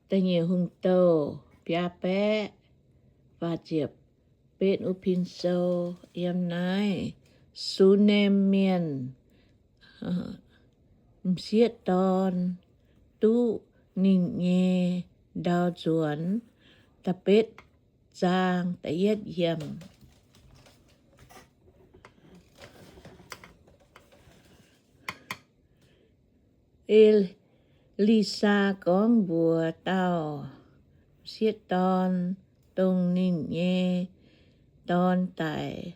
Da'nyeic Hungh Douh biaa baeqv faah ziepc betv uv pin sou yiem naaiv, Sunem mienh m'sieqv dorn duqv ninh nyei ndau nzuonx. Da'betv zaang da'yietv yiemc. E- Elisaa gorngv mbuox dauh m'sieqv dorn, dongh ninh nyei dorn daic.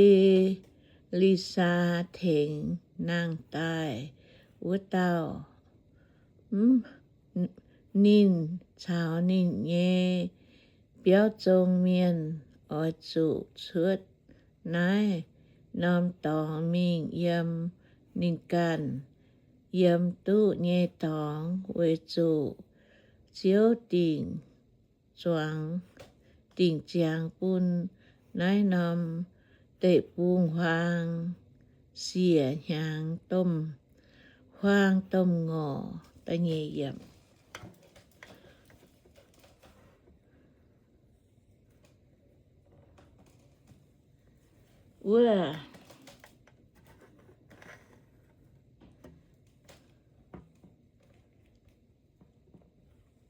E^li^saa tengx nangh daaih wuov dauh, ninh caux ninh nyei biauv zong mienh oix zuqc cuotv naaiv norm dorngx mingh yiem ninh ganh yiem duqv nyei dorngx, weic zuqc Ziouv dingc zuangx, dingc ziangx bun naaiv norm deic-bung-huaang siec hnyangx domh huaang domh ngorc. Da'nyeic yiemc. Wuov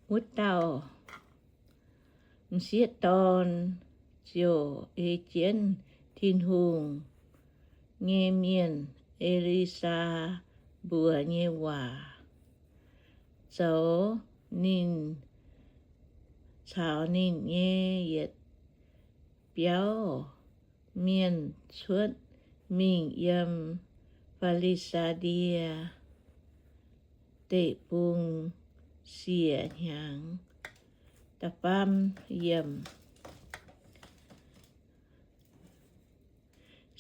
wuov dauh m'sieqv dorn ziouc ei jienv Tin-Hungh nyei mienh, E^li^saa, mbuox nyei waac, zoux ninh caux ninh nyei yietc biauv mienh cuotv mingh yiem Fi^li^saa^die Deic-Bung siec hnyangx. Da'faam yiemc.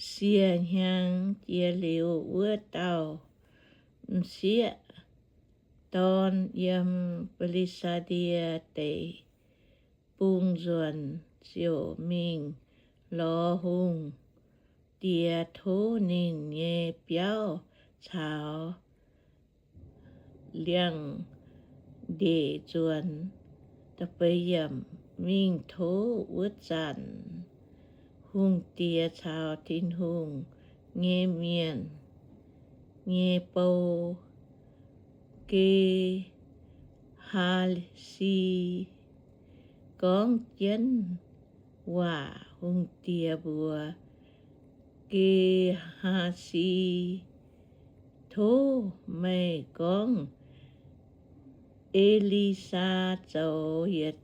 Siec hnyangx jiex liuz, wuov dauh m'sieqv dorn yiem Fi^li^saa^die Deic-Bung nzuonx ziouc mingh lorz hungh diex tov ninh nyei biauv caux liangx ndeic nzuonx. Mingh tov wuov zanc, hungh diex caux Tin-Hungh nyei mienh nyei bou, Ge^haa^si, gorngv jienv waac. Hungh diex mbuox Ge^haa^si, Tov meih gorngv E^li^saa zoux yietc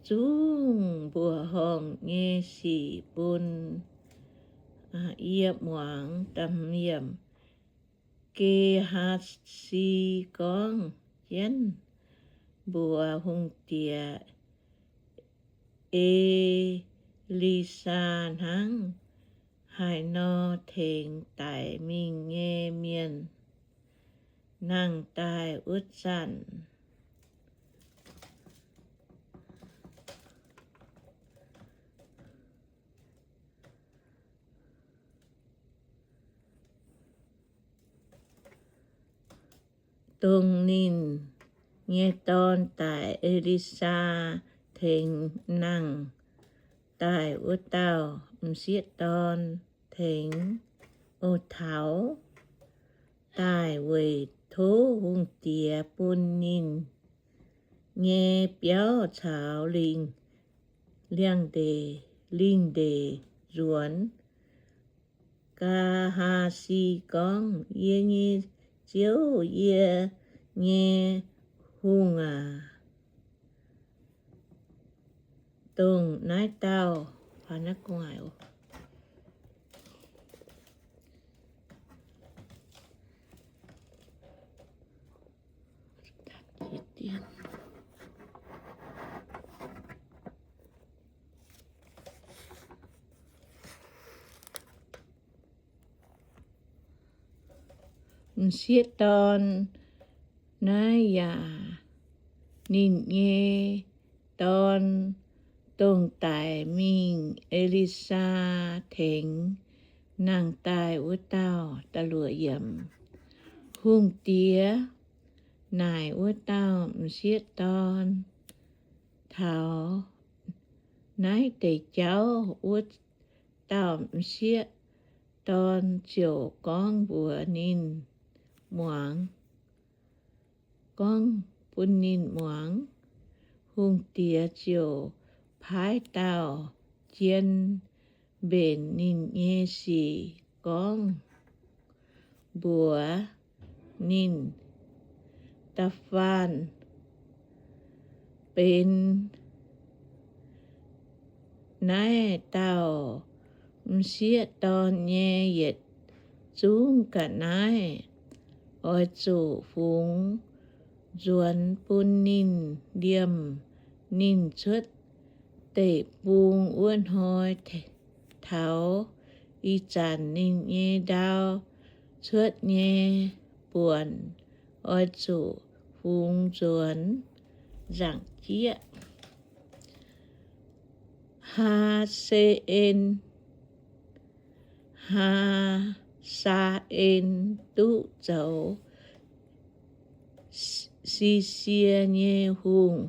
zungv mbuoqc horngh nyei sic bun yie muangx. Ge^haa^si gorngv jienv mbuox hungh diex, E^li^saa hnangv haaix nor tengx daic mingh nyei mienh. Nangh daaih wuov zanc, dongh ninh nyei dorn daic. E^li^saa tengx nangh daaih wuov dauh m'sieqv dorn tengx oix taux daaih weic tov hungh diex bun ninh nyei biauv caux lingh, liangx ndeic, lingh ndeic nzuonx. Ge^haa^si gorngv, Yie nyei Ziouv, yie nyei hungh aac, dongh naaiv dauh m'sieqv dorn naaiv yaac ninh nyei dorn, dongh daic mingh E^li^saa tengx nangh daaih wuov dauh. Hungh diex naaic wuov dauh m'sieqv dorn taux naaiv deix jauv, wuov dauh m'sieqv dorn ziouc gorngv mbuox ninh muangx, gorngv bun ninh muangx. Hungh diex ziouc paaiv dauh jien mbenc ninh nyei sic gorngv mbuox ninh, Da'faanh benx naaiv dauh m'sieqv dorn nyei yietc zungv ga'naaiv, oix zuqc fungx nzuonx bun ninh liemh ninh cuotv deic-bung wuov hnoi taux ih zanc ninh nyei ndau cuotv nyei buonc, oix zuqc fungx nzuonx nzaangc jieqv. Haa^se^en, Haa^saa^en duqv zoux Si^sie nyei hungh.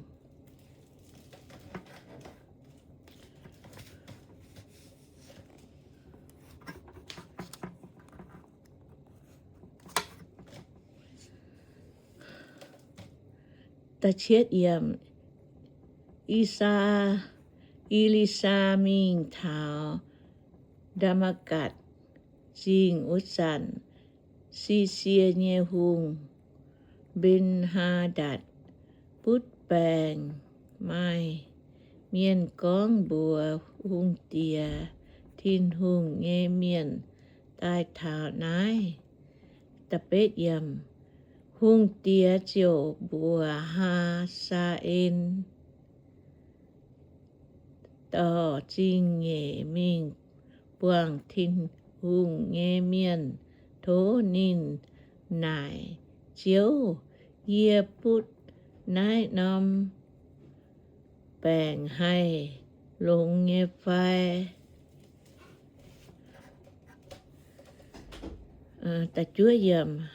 I^saa, E^li^saa mingh taux Ndaa^matv^gatc Zingh wuov zanc, Si^sie nyei hungh, Mben^haa^ndatc, butv baengc maaih mienh gorngv mbuox hungh diex, Tin-Hungh nyei mienh daaih taux naaiv. Hungh diex ziouc mbuox Haa^saa^en dorh zingh nyeic mingh buangh Tin-Hungh nyei mienh, tov ninh naaic, Ziouv, yie butv naaiv norm baengc haih longx nyei fai?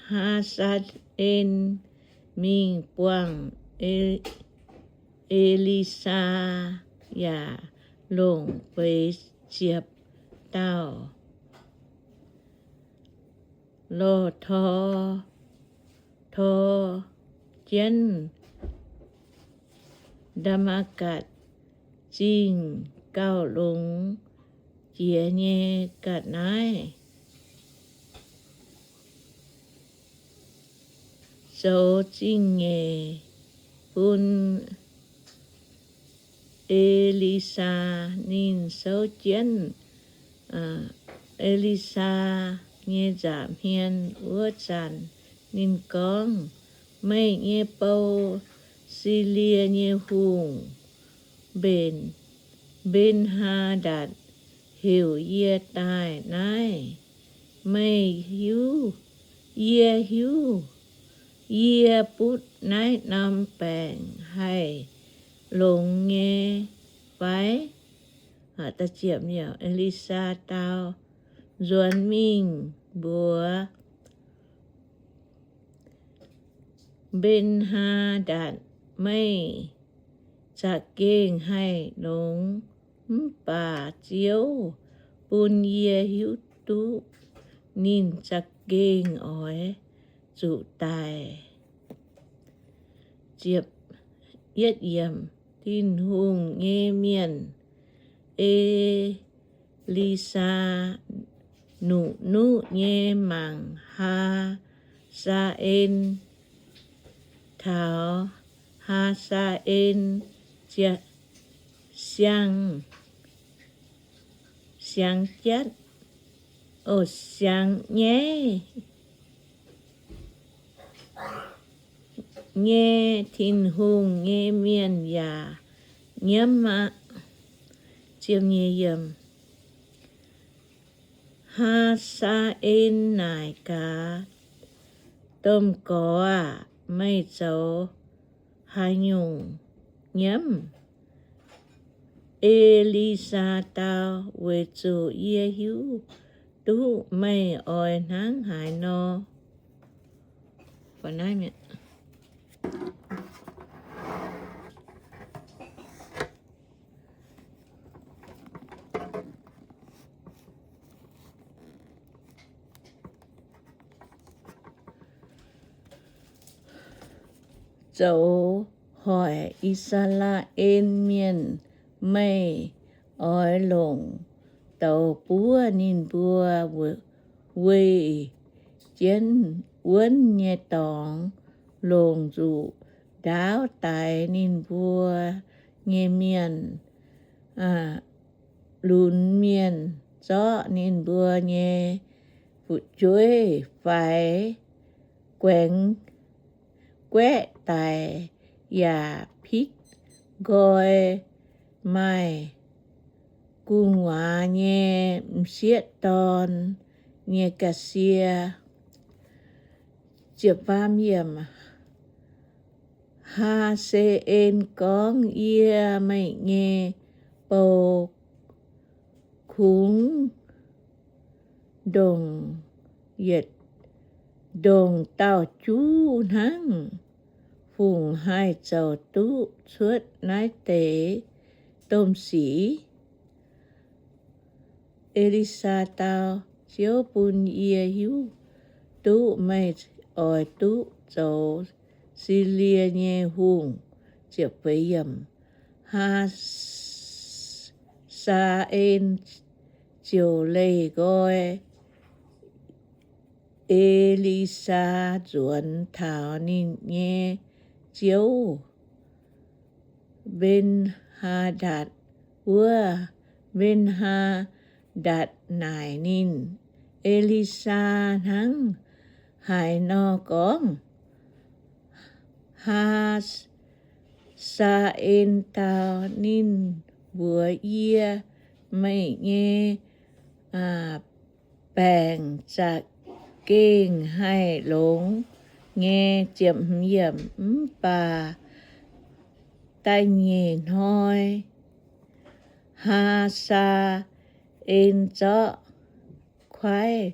Haa^saa^en mingh buangh E^li^saa yaac longc feix ziepc dauh lorh tor, tor jienv Ndaa^matv^gatc Zingh gauh longx jiex nyei ga'naaiv, zoux zingh nyeic bun E^li^saa. Ninh souv jienv E^li^saa nyei nza'hmien wuov zanc, ninh gorngv, Meih nyei bou, Silie nyei hungh, Mben, Mben^haa^ndatc, heuc yie daaih naaiv. Meih hiuv, yie hiuv, yie butv naaiv norm baengc haih longx nyei fai? E^li^saa dau, Nzuonx mingh mbuox Mben^haa^ndatc, Meih za'gengh haih longx, mv baac Ziouv bun yie hiuv duqv ninh za'gengh oix zuqc daic. Tin-Hungh nyei mienh, E^li^saa, nuqv-nuqv nyei mangc Haa^saa^en taux Haa^saa^en siang, siang jatv, o, siang nyaiv nyei Tin-Hungh nyei mienh yaac nyiemv aqv. Haa^saa^en naaic gaax, Domh Gorx aah! Meih zoux haaix nyungc nyiemv? E^li^saa dau, Weic zuqc yie hiuv duqv meih oix hnangv haaix nor. zoux hoic I^saa^laa^en Mienh. Meih oix longc douz buov ninh mbuo weih jienv wuonv nyei dorngx, longc nzuqc ndaauv daix ninh mbuo nyei mienh, lunx mienh, zorqv ninh mbuo nyei fu'jueiv faix, guaengx guaeqv daic, yaac pitv nqoi maaih gu'nguaaz nyei m'sieqv dorn nyei ga'sie. Haa^se^en gorngv, Yie, meih nyei bou, kungx ndongc yietc ndongc dauh juv hnangv. Fungc haih zoux duqv cuotv naaiv deix domh sic? E^li^saa dau, Ziouv bun yie hiuv duqv meih oix duqv zoux Silie nyei hungh. Haa^saa^en ziouc leih nqoi E^li^saa nzuonx taux ninh nyei ziouv, Mben^haa^ndatc wuov. Mben^haa^ndatc naaic ninh, E^li^saa hnangv haaix nor gorngv? Haa^saa^en dau, Ninh mbuox yie, meih nyei baengc za'gengh haih longx nyei. Mv baac da'nyeic hnoi Haa^saa^en zorqv kuaaiv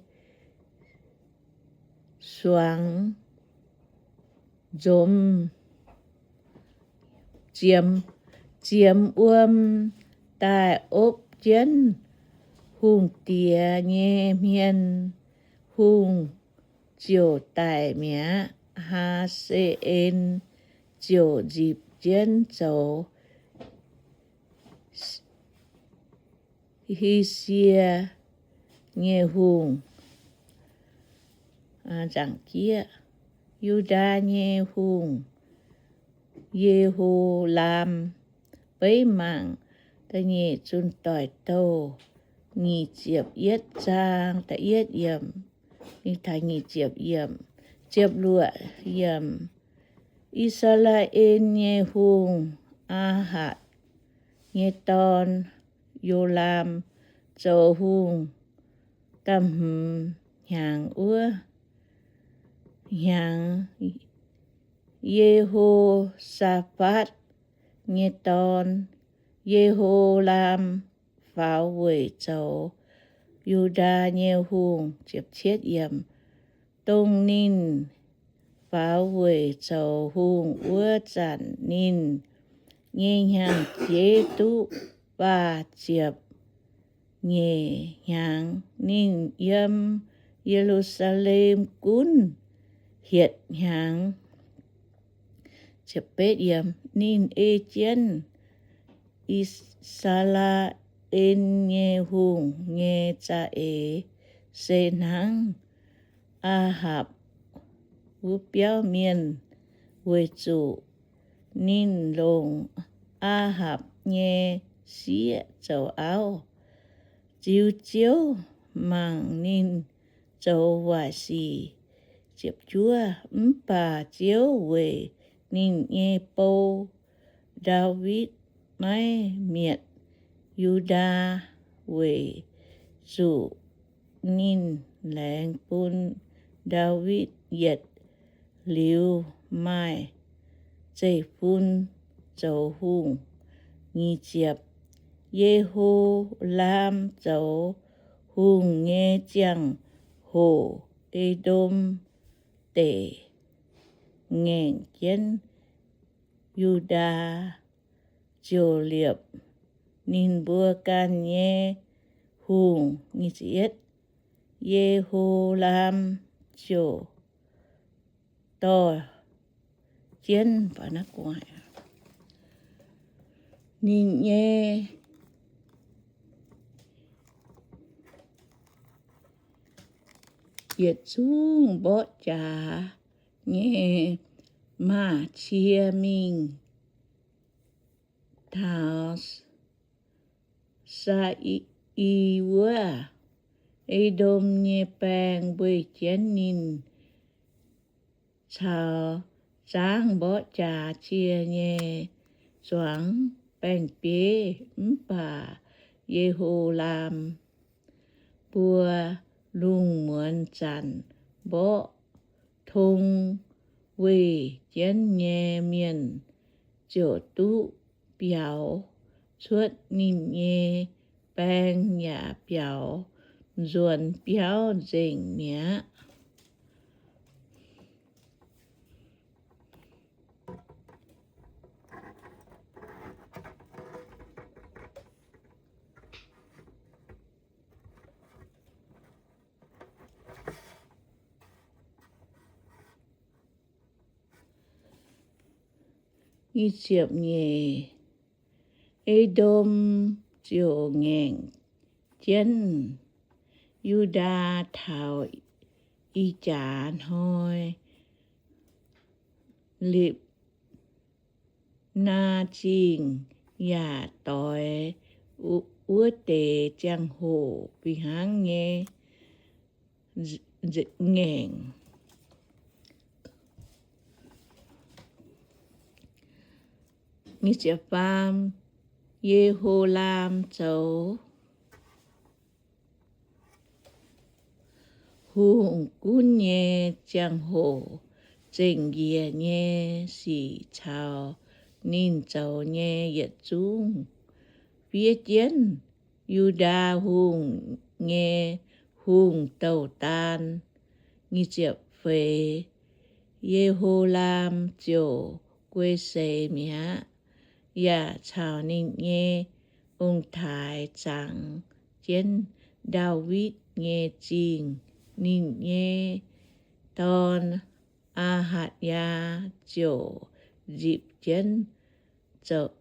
suangx nzomz ziemx wuom daaih opv jienv hungh diex nyei hmien. Hungh ziouc daic mi'aqv. Haa^se^en ziouc nzipc jienv zoux Hisie nyei hungh. Yudaa nyei hungh, Ye^ho^laam. Beiv mangc da'nyeic Zunh Doic Douh nyic ziepc yietv zaang da'yietv yiemc, nyic ziepc yiemc, ziepc luoqc yiemc. I^saa^laa^en nyei hungh, Aa^hapc nyei dorn, Yo^laam, zoux hungh da'hmz hnyangx wuov hnyangx, Ye^ho^saa^fatv nyei dorn, Ye^ho^laam, faaux weic zoux Yudaa nyei hungh. Dongh ninh faaux weic zoux hungh wuov zanc ninh nyei hnyangx-jeiv duqv faah ziepc nyeic hnyangx. Ninh yiem Ye^lu^saa^lem gunv hietc hnyangx. Ninh ei jienv I^saa^laa^en nyei hungh nyei za'eix se hnangv Aa^hapc wuov biauv mienh, weic zuqc ninh longc Aa^hapc nyei sieqv zoux auv, ziux Ziouv mangc ninh zoux waaic sic. Mv baac Ziouv weic ninh nyei bou, Ndaawitv, maiv mietc Yudaa, weic zuqc ninh laengz bun Ndaawitv yietc liuz maaih zeiv-fun zoux hungh. Ye^ho^laam zoux hungh nyei ziangh hoc, E^ndom Deic ngaengc jienv Yudaa ziouc liepc ninh mbuo ganh nyei hungh. Ye^ho^laam ziouc dorh jienv. Ninh nyei yietc zungv mborqv jaax nyei maaz-cie mingh taux Saa^i wuov E^ndom nyei baeng, weih jienv ninh caux zaangv mborqv jaax cie nyei zuangx baeng-bieiv. Mv baac Ye^ho^laam mbuo lungh muonz zanc mborqv tong weih jienv nyei mienh ziouc duqv biaux cuotv ninh nyei baeng yaac biaux nzuonx biauv nzengc mi'aqv. Nyic ziepc nyeic, E^ndom ziouc ngaengc jienv Yu^ndaa taux ih jaax hnoi. Lipc naa Zingh yaac doix wuov deix ziangh hoc fih hnangv nyei ngaengc. Ye^ho^laam zoux hungh gunv nyei ziangh hoc, zengc njiec nyei sic caux ninh zoux nyei yietc zungv fiev jienv Yu^ndaa Hungh nyei hungh douh daan. Feix, Ye^ho^laam ziouc guei seix mi'aqv, yaac caux ninh nyei ong-taaix zangx jienv Ndaawitv nyei Zingh. Ninh nyei dorn, Aa^hatc^yaa, ziouc nzipc jienv zoux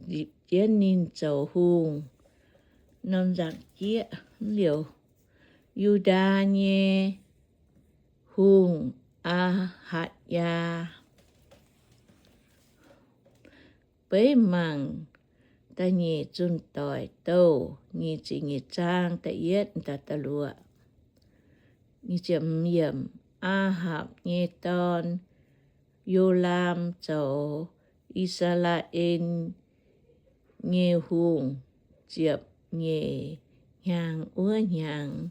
nzipc jienv ninh zoux hungh. Norm nzangc-jieqv liouc, Yu^ndaa nyei hungh, Aa^hatc^yaa. Beiv mangc da'nyeic Zunh Doic Douh nyic ziepc nyeic zaang da'yietv da'luoqc. Aa^hapc nyei dorn, Yolaam, zoux I^saa^laa^en nyei hungh ziepc nyeic hnyangx. Wuov hnyangx,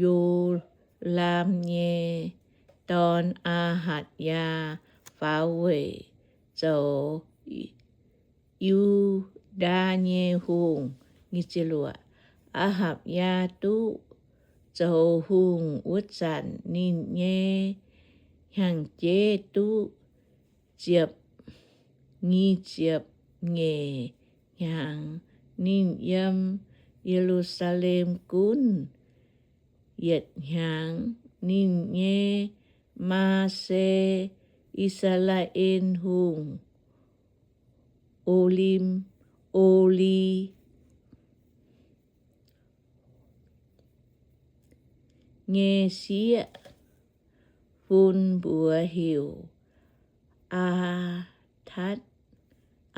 Yolaam nyei dorn, Aa^hatc^yaa, faaux weic zoux Yu^ndaa nyei hungh. Aa^hapc^yaa duqv zoux hungh wuov zanc, ninh nyei hnyangx-jeiv duqv ziepc, nyic ziepc nyeic hnyangx. Ninh yiem Ye^lu^saa^lem gunv yietc hnyangx. Ninh nyei maa se I^saa^laa^en Hungh, Olim, Oli, nyei sieqv fun mbuox heuc Aa^tatv,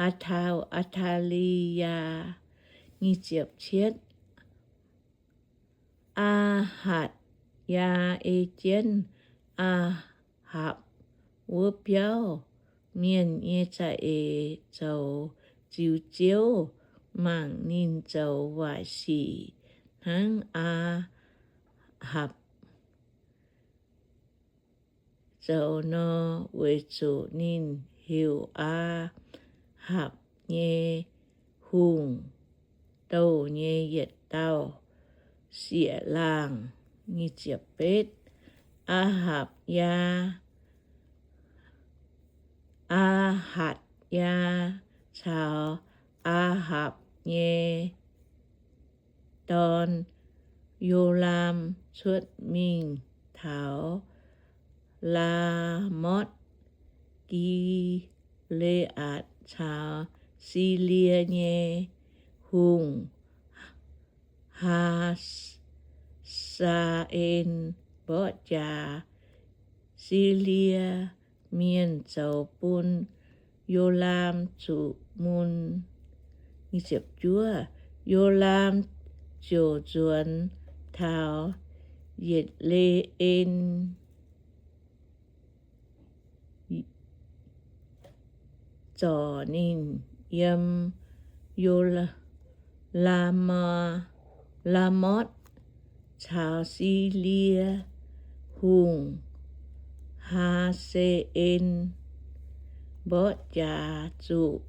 Aa^tau, Aa^taa^li^yaa. Aa^hatc^yaa ei jienv Aa^hapc wuov biauv mienh nyei za'eix zoux ziux Ziouv, mangc ninh zoux waaic sic hnangv Aa^hapc zoux nor, weic zuqc ninh heuc Aa^hapc nyei hungh douh nyei yietc dauh sieqv-laangh. Aa^hapc^yaa, Aa^hatc^yaa caux Aa^hapc nyei dorn, Yolaam, cuotv mingh taux Laa^motv Gi^le^aatc caux Silie nyei hungh, Haa^saa^en, mborqv jaax. Silie Mienh zoux bun Yo^laam zuqc mun. Yo^laam ziouc nzuonx taux Yietc^le^en zorc ninh yiem Yo, Laa, Laa^motv caux Silie hungh, Haa^se^en, mborqv jaax zuqc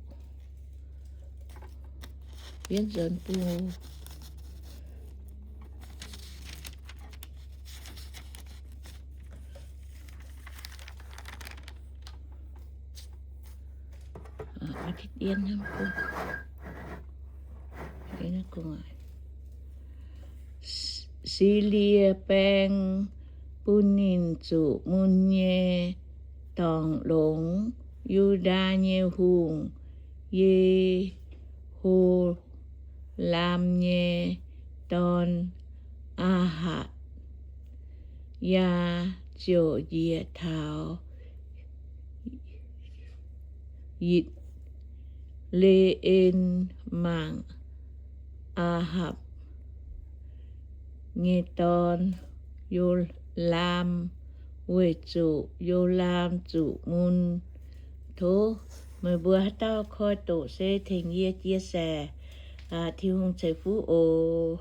Silie baeng bun ninh zuqc mun nyei dorngx longx. Yu^ndaa nyei hungh, Ye^ho^laam nyei dorn, Aa^hatc, yaac ziouc njiec taux Yitc^le^en mangc Aa^hapc nyei dorn, Yo^laam, weic zuqc Yo^laam zuqc mun. Tov meih mbuo haaix dauh koi doqc se tengx yie chia sẻ Tin-Hungh ceix fuqv oc.